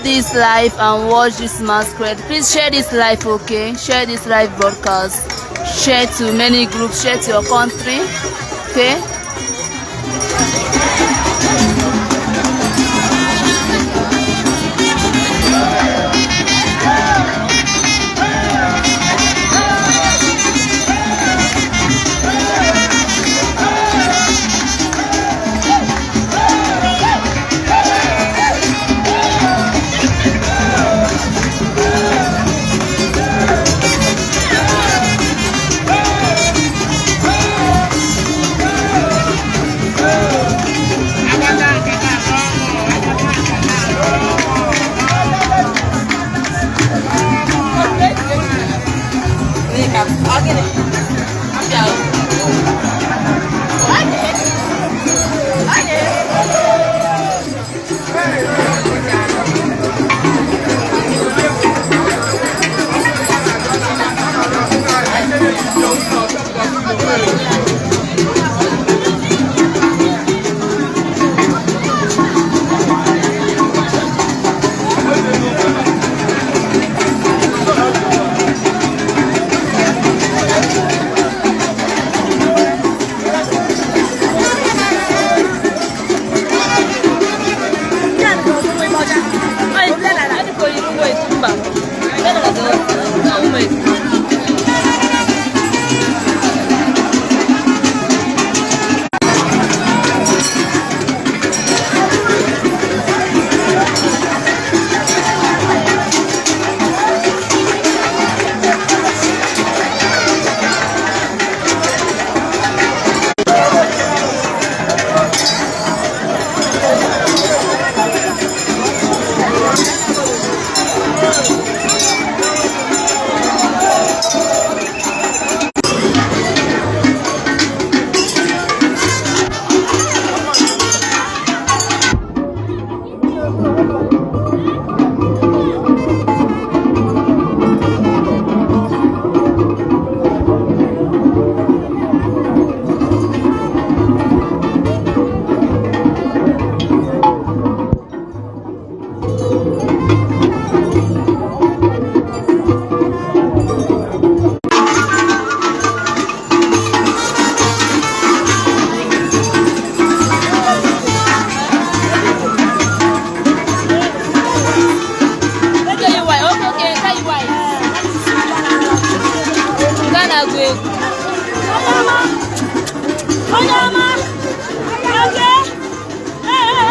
This live and watch this masquerade. Please share this live, okay? Share this live broadcast. Share to many groups. Share to your country, okay?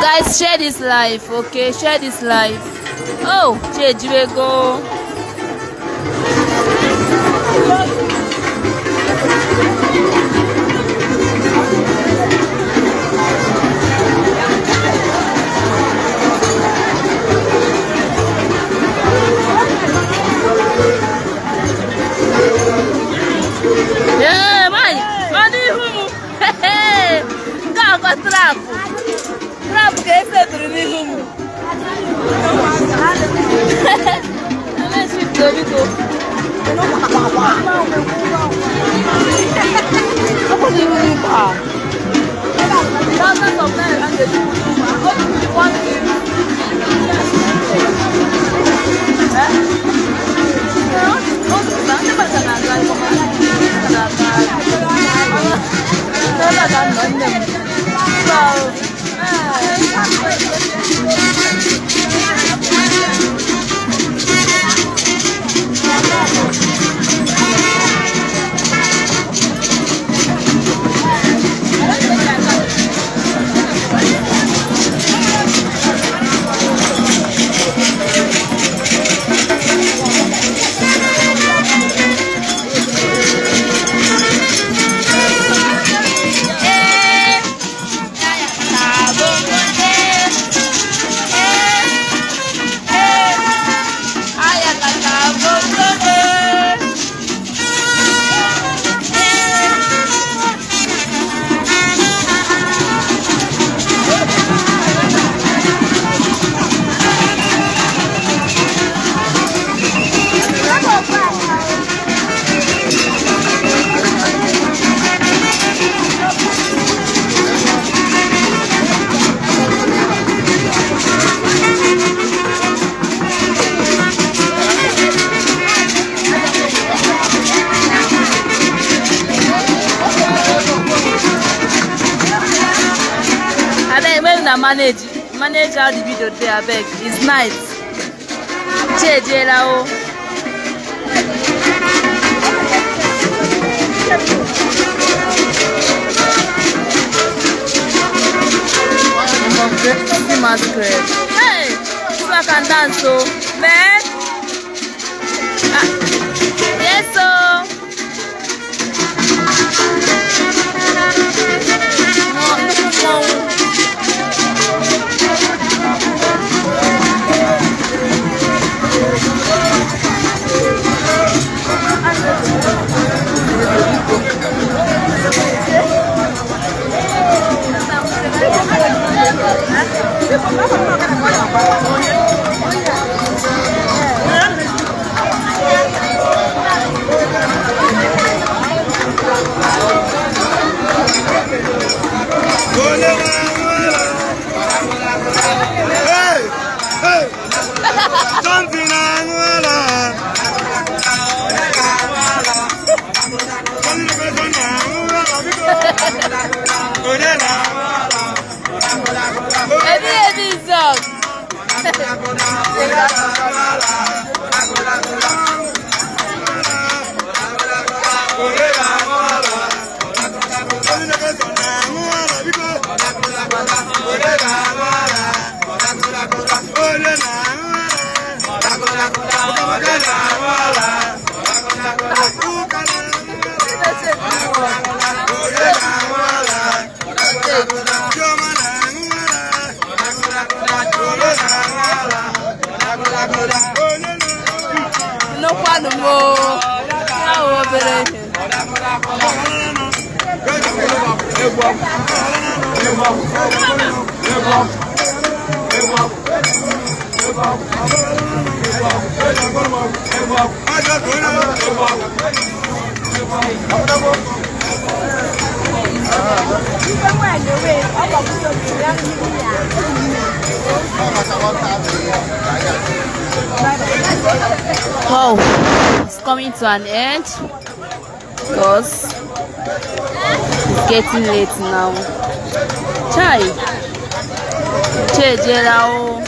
Guys, share this live, okay? Share this live. Oh, Chejiwego. Yeah, man. Money who? Hey, go trap. Trap ka esetụrụ n'ihu m. Manage, manage how the video dey, abeg. It's night. Chi ejiela o. See masquerade. Hey, this one can dance o. Man. Ah. Yes o. Nnukwu mmọnwụ. Hey! Hey! Something na-aṅụ ala. Something na-aṅụ ala, biko. Onye na-aṅụ ala? Heavy heavy song. Onye na-aṅụ ala? Onye na-aṅụ ala? Something na-aṅụ ala, biko. Onye na-aṅụ ala? Onye na-aṅụ ala? Ụka na-aṅụ ala. Ụka na-aṅụ ala. Onye na-aṅụ ala? Chioma na-aṅụ ala. Onye na-aṅụ ala? Onye na-aṅụ ala? Nnukwu m o. Ahụ obere ihe. Wow, it's coming to an end because it's getting late now. Chai, chi ejiela o.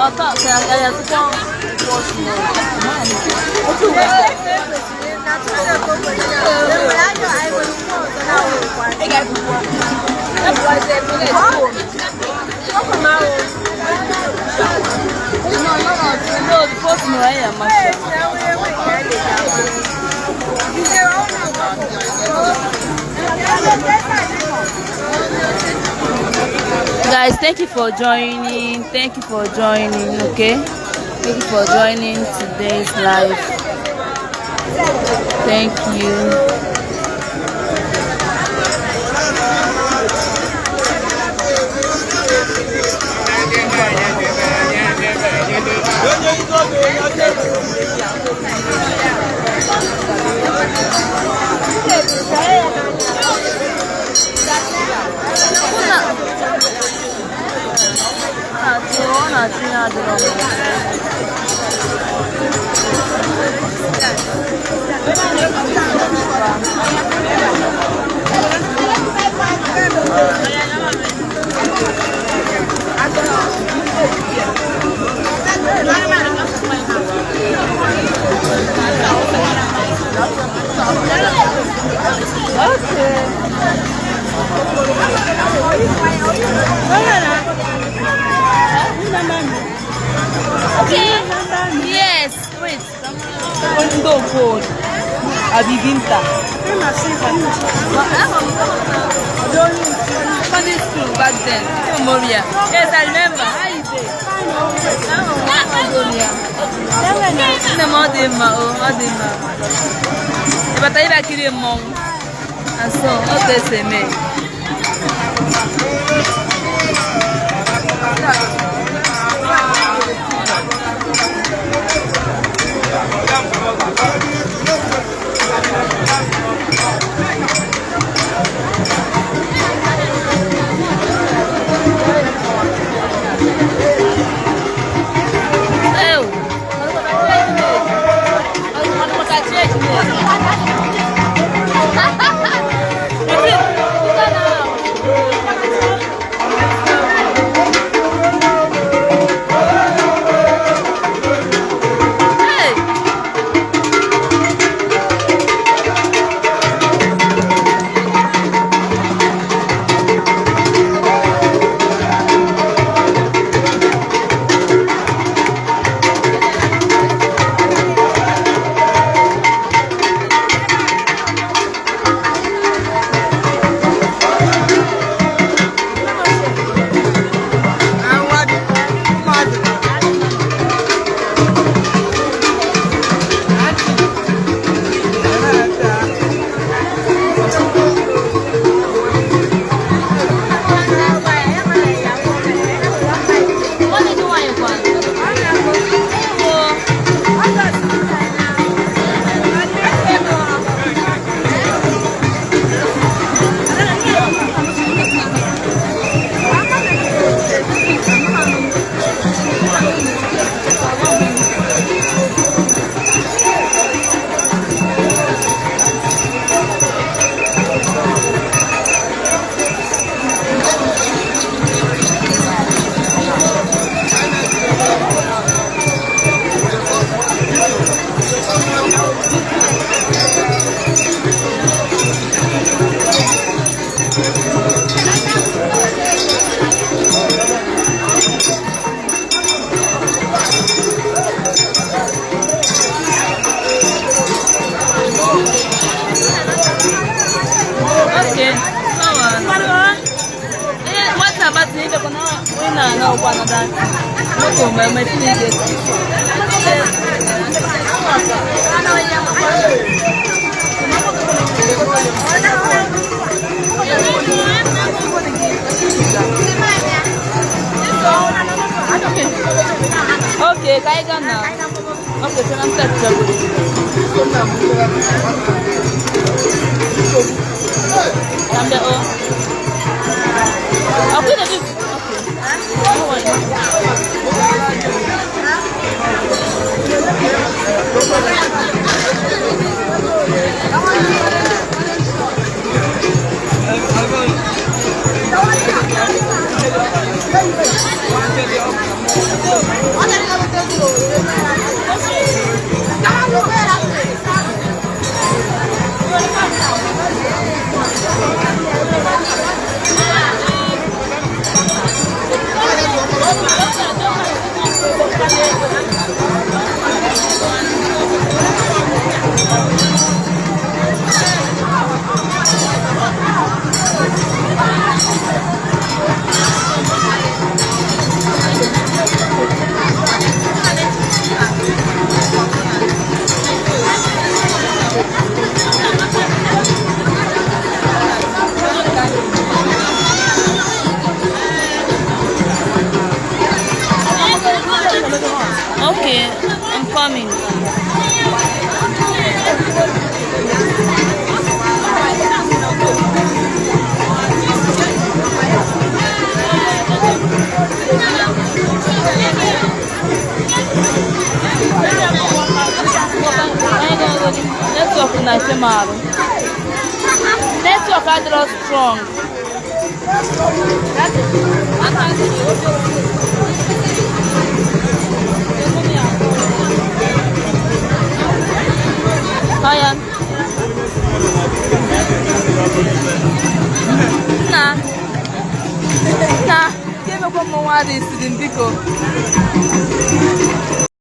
Ọtọ ka ya tupu No, no, no, no, the first one I am. Guys, thank you for joining. Thank you for joining, okay? Thank you for joining today's live. Thank you. Ọ na-achụ ihe adịrọ mma. Okay. Yes, wait. Ndo phone. Abibinta. Secondary school back then. Moria. Yes, I remember. How you dey? Nne m, ọ dị mma o, ọ dị mma. Ị bata ịbịa kiri mmọnwụ. Asọ, ọ ka esi eme. Echekwa na onye na-ana ọgwa anọda moto ma emepe ige. Okay, ka anyị gaa na. Okay, so na m setịrị. Ka m bịa, oh. Okay, na okay. No worry. Okay, I'm coming. Network na-efe m arụ. Network adịrọ strong. Kaya. Nna. Nna. Ka emekwa m nwa dị isiri m, biko.